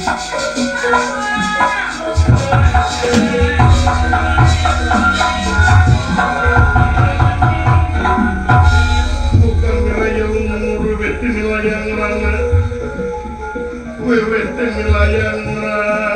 Bukan wilayah umur wiwit milayang rana wiwit milayang rana.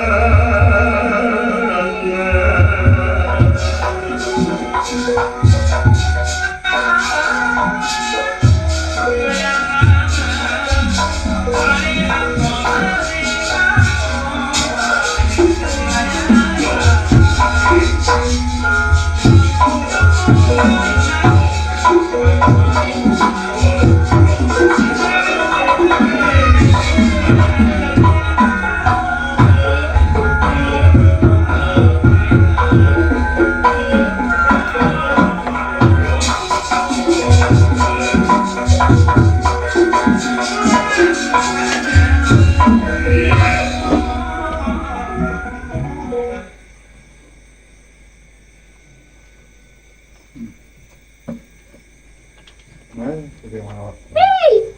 Hey!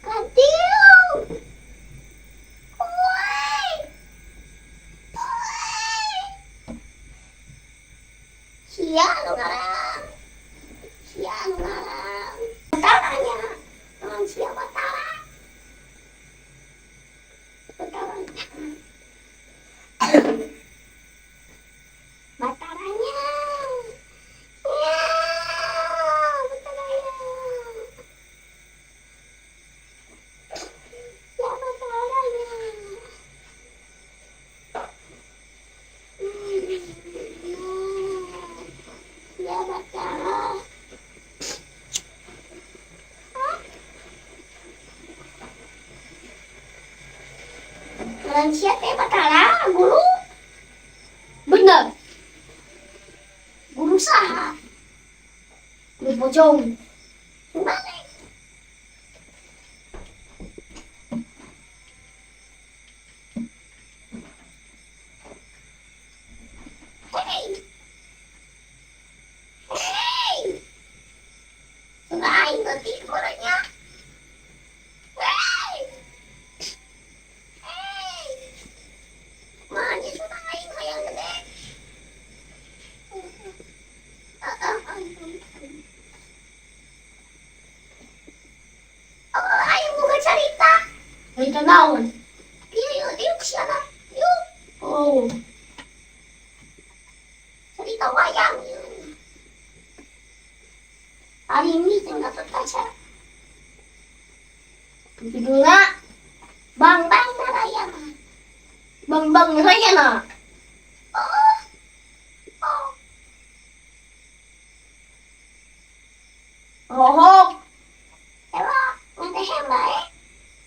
Katil! Uy! Uy! Sia nu ngaran. Sia nu ngaran. Bataranya. Ngaran sia Batara. Bataranya. Bataranya. Ya, Bataranya. Ya, Bataranya. Ya, Batara. Hah? Ngaran sia teh Batara, guru. Bener. Guru saha? Guru pocong. Balik. Hey! Hey! Aing leutik gurunya. Hey! Hey! Mana sudah aing hayang gede. Ah, ah, ah. Oh, aing buka cerita. Cerita naon? Ieu yuk, diuk siana. Yuk. Oh. Cerita wayang yuk. Hari ini teh Gatot Kaca. Judulna Bang Bang Narayana. Bang Bang Narayana. Oh. Oh. Rohok. Ewa, ngadehem bae.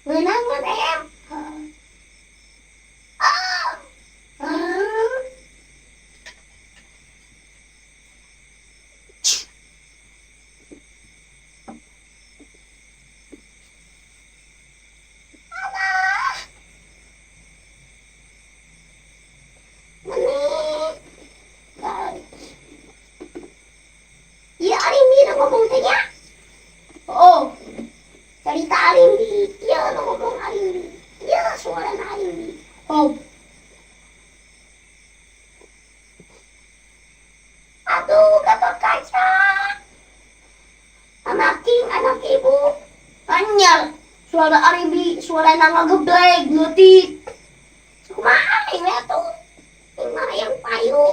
Ngeunang. Ngadehem. Oh. Ah. Alah. Meni. Iya, Arimbi nu ngomong teh nya. Oh. Cerita Arimbi, ieu nu ngomong Arimbi. Ieu suarana Arimbi. Oh. Aduh, Gatot Kaca. Anak king, anak ibu. Anyar. Suara Arimbi, suara ngageblek, leutik. Kumaha aing we atuh? Aing mah hayang payu.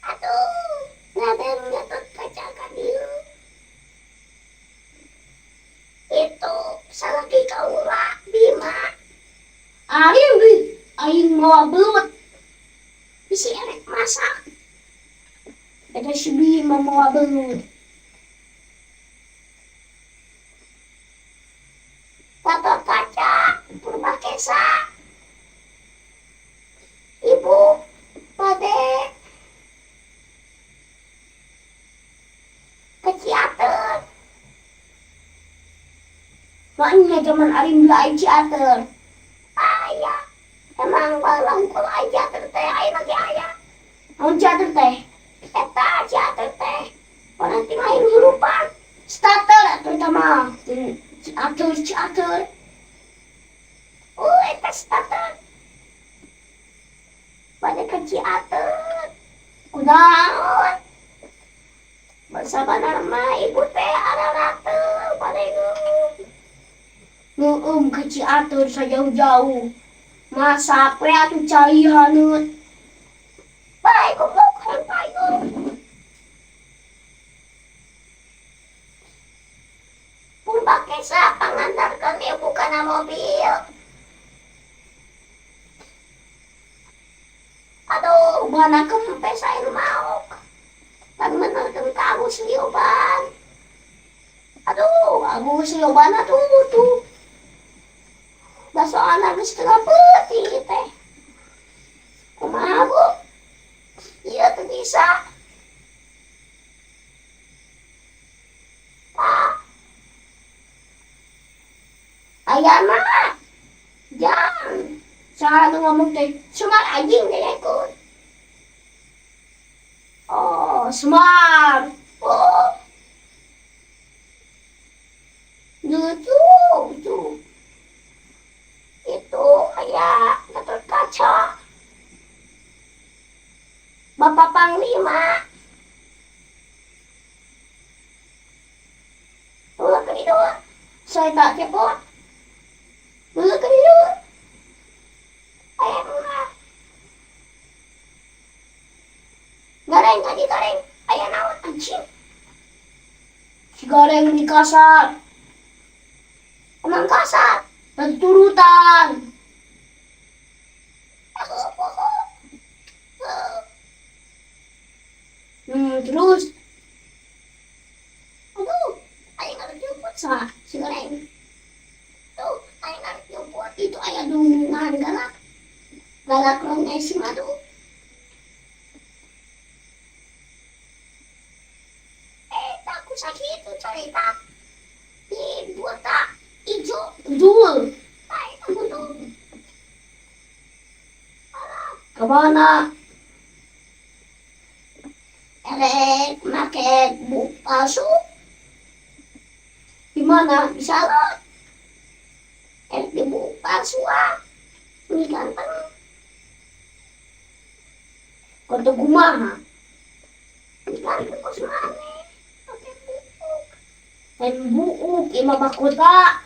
Aduh, Raden Gatot Kaca ka dieu. Itu salaki kaula Bima. Arimbi, aing mawa belut. Bisi erek masak. Eta si Bima mawa belut. Gatot Kaca, Purbakesa. Ibu, bade ke Ciater. Maknya zaman Arimbi aing Ciater. Aya, emang baheula hungkul aing Ciater teh, ayeuna ge aya. Naon Ciater teh? Eta Ciater teh, orang ti lain hurupan. Starter atuh eta mah. Ciater, Ciater. Oh, eta starter. Bade ka Ciater. Kunaon? Sabenerna mah ibu teh ararateul bade Ngeueum ka Ciater sajauh-jauh. Masak we atuh cai haneut. Bae goblok, hayang payung. Pun bakesa pangantarkeun ibu kana mobil. Aduh, bana kempes aing maok. Pan menerkeun ka Agus Lioban. Aduh, Agus Lioban atuh tuh. Da soalna geus tengah peuting ieu teh. Kumaha, Bu? Ieu teu bisa. Tah. Ayana. Jang. Saha nu ngomong teh? Semar anjing dengekeun. Oh, Semar. Oh. Lucu, lucu. Itu kayak Gatot Kaca. Bapak Panglima. Ulah ke ditu. Saya tak cepot. Ulah ke ditu. Aya mah. Gareng tadi gareng. Aya naon anjing? Si gareng di kasar. Emang kasar. Dan turutan. Terus. Aduh, aing harus jemput sah si goreng. Tuh, aing harus jemput itu aya dunungan galak. Galak ronge si madu. Aku sakit tuh cerita. Di buta ijo. Betul. Tah, eta butuh. Kemana? Erek make buk palsu. Di mana? Di salon. Erek di buk palsu ah. Ini ganteng. Kota kumaha? Ini ganteng kos maneh. Pakai buuk. Lain buuk, imah mahkota.